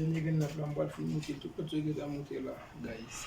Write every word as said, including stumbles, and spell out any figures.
Dènye grenn lamp la, m pral fin moute l tout lòt yo gentan moute la, guys.